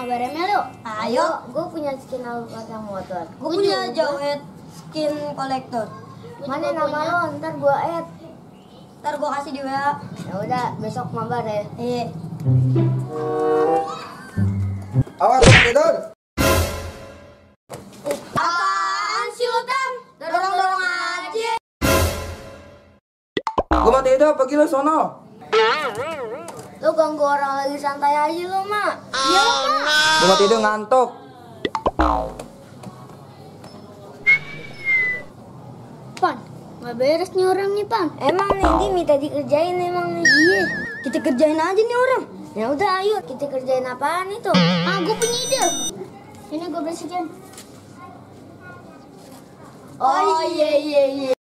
coba remnya lu. Ayo. Gue punya skin Alphard motor. Gue punya Jawet skin kolektor. Mana nama lo? Ntar gue add. Ntar gue kasih di WA. Ya udah, besok mabar ya. Iya. Awas Bang Tidur. Apaan sih lo, Tam? Dorong-dorong aja. Gua mau tidur, pergi lu sono. Lu ganggu orang lagi santai aja lu, Mak. Iya, Mak. Gua mau tidur ngantuk. Pan, nggak beres nih orang nih, Pan. Emang nih, dia minta dikerjain emang nih. Iya, kita kerjain aja nih orang. Ya udah, ayo kita kerjain apaan itu? Ah, gue punya ide. Ini gue bersihin. Oh iya.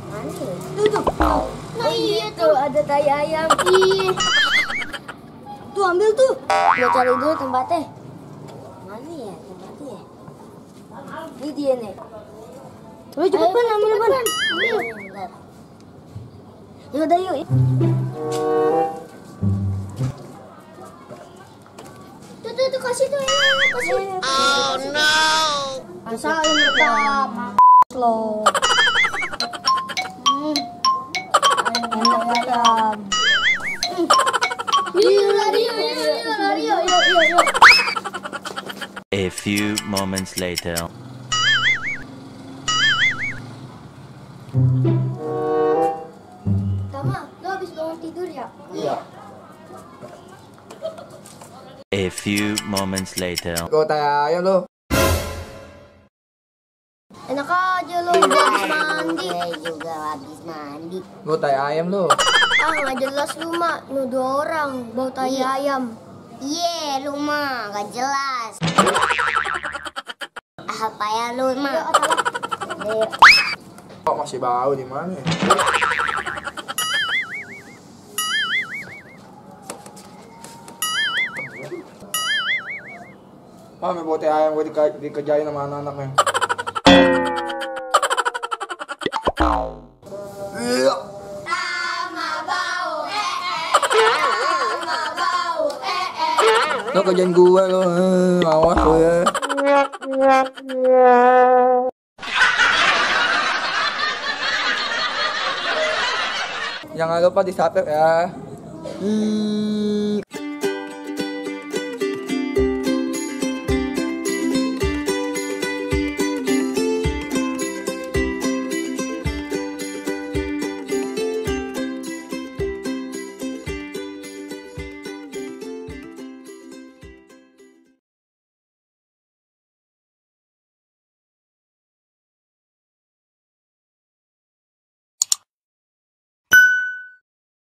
Mana ya? Tuh. Nah iya tuh, ada tai ayam. Iya. Tuh ambil tuh. Gue cari dulu tempatnya. Mana ya tempatnya? Ini dia nih. Ayo cepet Ban, ambil Ban. Ambil. Bentar. Yaudah yuk. Tuh kasih tuh ya, kasih. Oh no. Rasain kita slow. Enak banget. Lari yuk. A few moments later. Tama, lo habis bangun tidur ya? Iya. A few moments later. Gua tai ayam lu. Enak aja lo, gua habis mandi. Juga habis mandi. Gua tai ayam lu. Ah, nggak jelas lu, Mak. Nuduh orang bau tai ayam. Iya, lu mah gak jelas. Apa ya lu mah? Kok masih bau di mana? Mami buat ayam gue dikerjain sama anak-anaknya. Iya. Lo kerjain gue lo, awas lo ya. Jangan lupa di subscribe ya.